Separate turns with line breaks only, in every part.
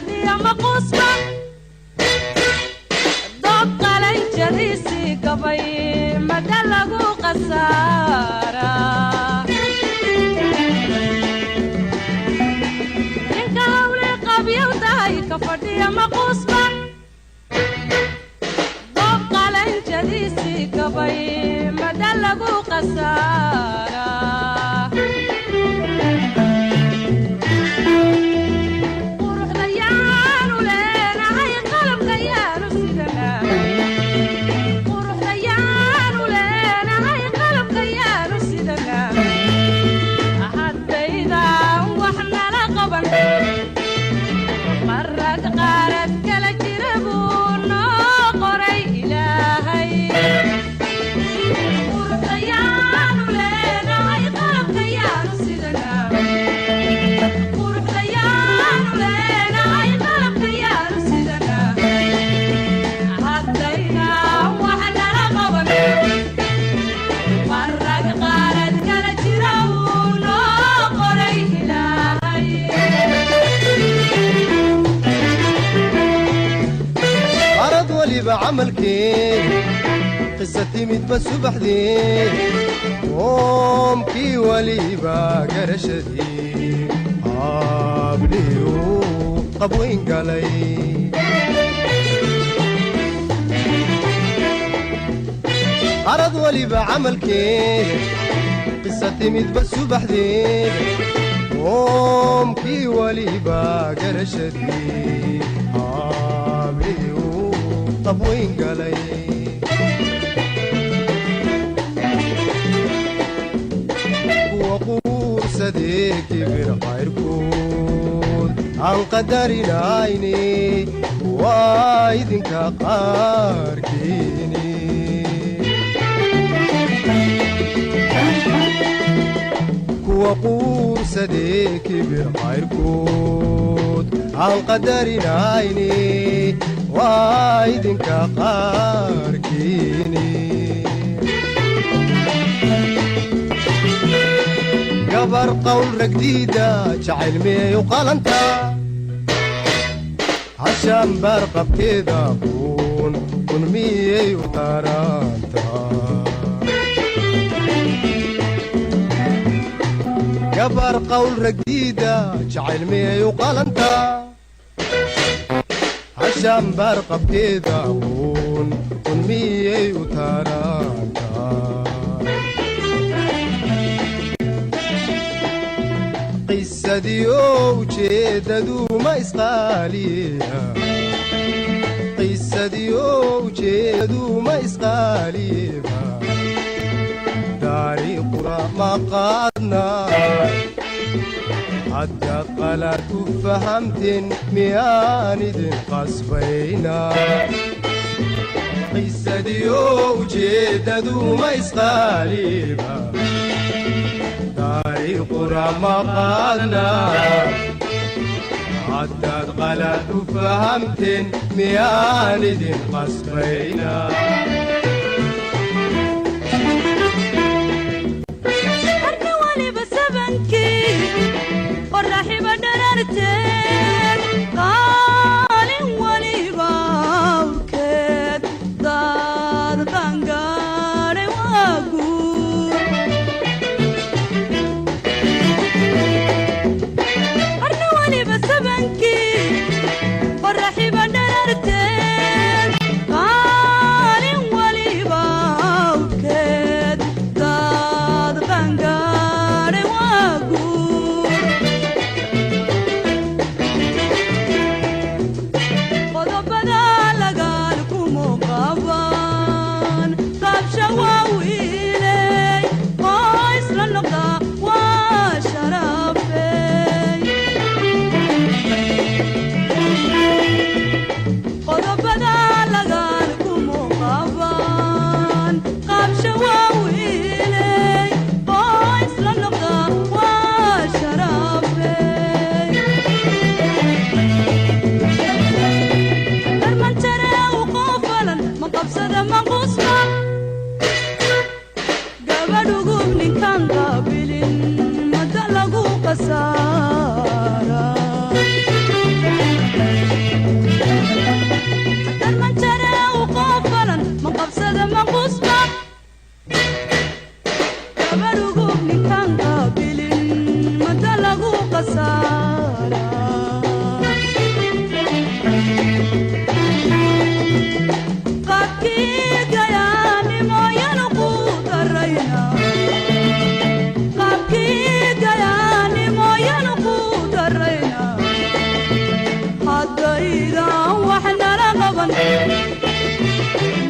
Fadhiya maqusba doob qalanjadiisii gabay mada lagu khasaaraa. Ninka hawle qabyow tahay ka fadhiya maqusba doob qalanjadiisii gabay mada lagu khasaaraa. Quruxda yaanu leenahay, qalabka yaanu sidanaa. Quruxda yaanu leenahay, qalabka yaanu sidanaa. Haddaydan wax nala qaban, marag qaarad kala jira buu noo qoray Ilaahay. Quruxda yaanu leenahay, qalabka yaanu sidanaa. Quruxda yaanu leenahay, qalabka yaanu sidanaa. Haddaydan wax nala qaban, marag qaarad kala jira buu noo qoray Ilaahay.
Arad waliba camalkeed qisa timidba subaxdii, qoomkii waliba garashadii aabliyu qabweyn galay. Arad waliba camalkeed qisa timidba subaxdeed, qoomkii waliba garashadii aabliyu qabweyn galay. Kuwa quursadee kibir qayrkood aan qadarinayni waa idinka qaarkiini. Kuwa quursadee kibir qayrkood aan qadarinayni waa idinka qaarkiini. Gabar qowl ragdiida jacayl miyay u qalantaa? Hashambaar qabkeeda quun kun miyay u tarantaa? Gabar qowl ragdiida jacayl miyay u qalantaa? Hashambaar qabkeeda quun kun miyay u tarantaa? Qisadiyo ujeeddadu ma isqaaliya, qisadiyo ujeeddadu ma isqaaliyeba, daariiqura ma qaadna. Haddaad qalaad u fahamteen, miyaan idin qasbayna? Qisadiyo ujeeddadu ma isqaaliba, daariiqura ma qaadna. Haddaad qalaad u fahamteen, miyaan idin qasbayna?
Qarni waliba sabankii qoraxiba dhararteed, qaalin waliba awrkeed daad qaangaadhay waa guur. Qarni waliba sabankii qoraxiba dhararteed, qaalin waliba awrkeed daad qaangaadhay waa guur. Qodobada lagaal kumu qaban qaabsha waa wiiley qoys la noqda waa sharafey. Qodobada lagaal kumu qaban qaabsha waa wiiley qoys la noqda waa sharafey. Darmanjare u qoofalan ma qabsada.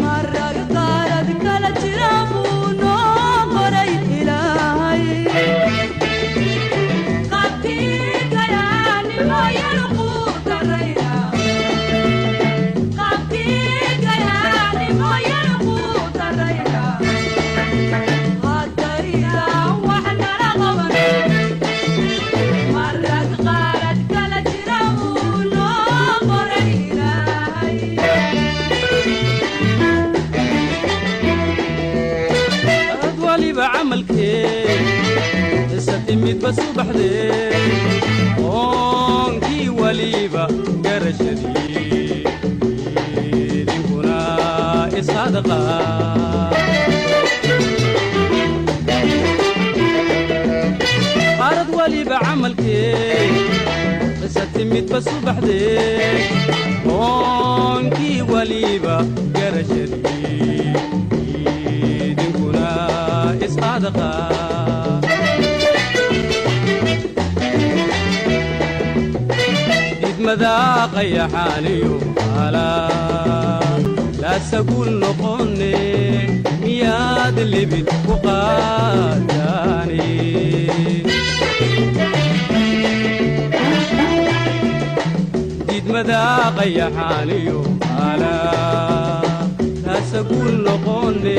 Marag qaarad kala jira buu noo qoray Ilaahay. Qabkii gayaanimo yalquu darayna. Qabkii gayaanimo yalquu darayna. Haddaydan wax nala qaban. Marag qaarad kala jira buu noo qoray Ilaahay.
Ad waliba camalkee isa timidba subaxdee, oonkii waliba garashadii idinkuna isadaqa. Qaarad waliba camalkee isa timidba subaxdee, oonkii waliba garashadii idinkuna isadaqa. Didmadaa qayaxaaniyo ala laasaguul noqone, miyaad libid ku qaadaani? Didmadaa qayaxaaniyo ala laasaguul noqone,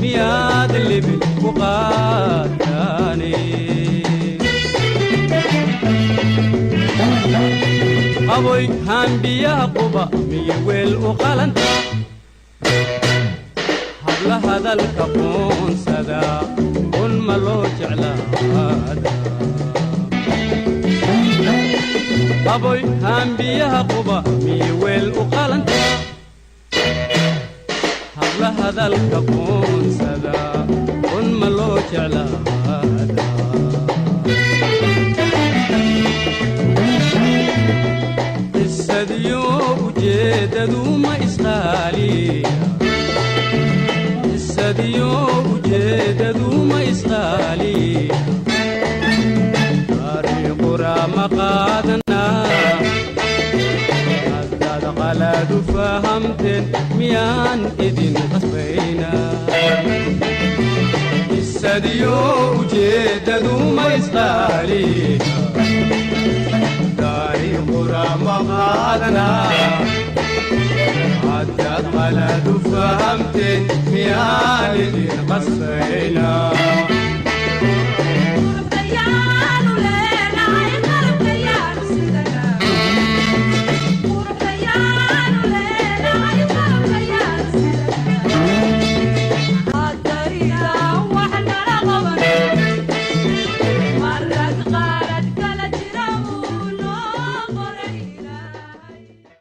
miyaad libid ku qaadaani? Qaboy haambiyaha quba miyo weel u qalanta, habla hadalka qoonsada un ma loo jeclaada? Qaboy haambiyaha quba miyo weel u qalanta, habla hadalka qoonsada un ma loo jeclaada? Qisadiyo ujeeddadu ma isqaaliya, qisadiyo ujeeddadu ma isqaaliya, ariiqura ma qaadana. Haddaad qalaadu fahamteen, miyaan idin qasbayna? Qisadiyo ujeeddadu ma isqaaliya, haddaad qaladu fahamteen, miyaan idin qasbayna?
Quruxdayaan.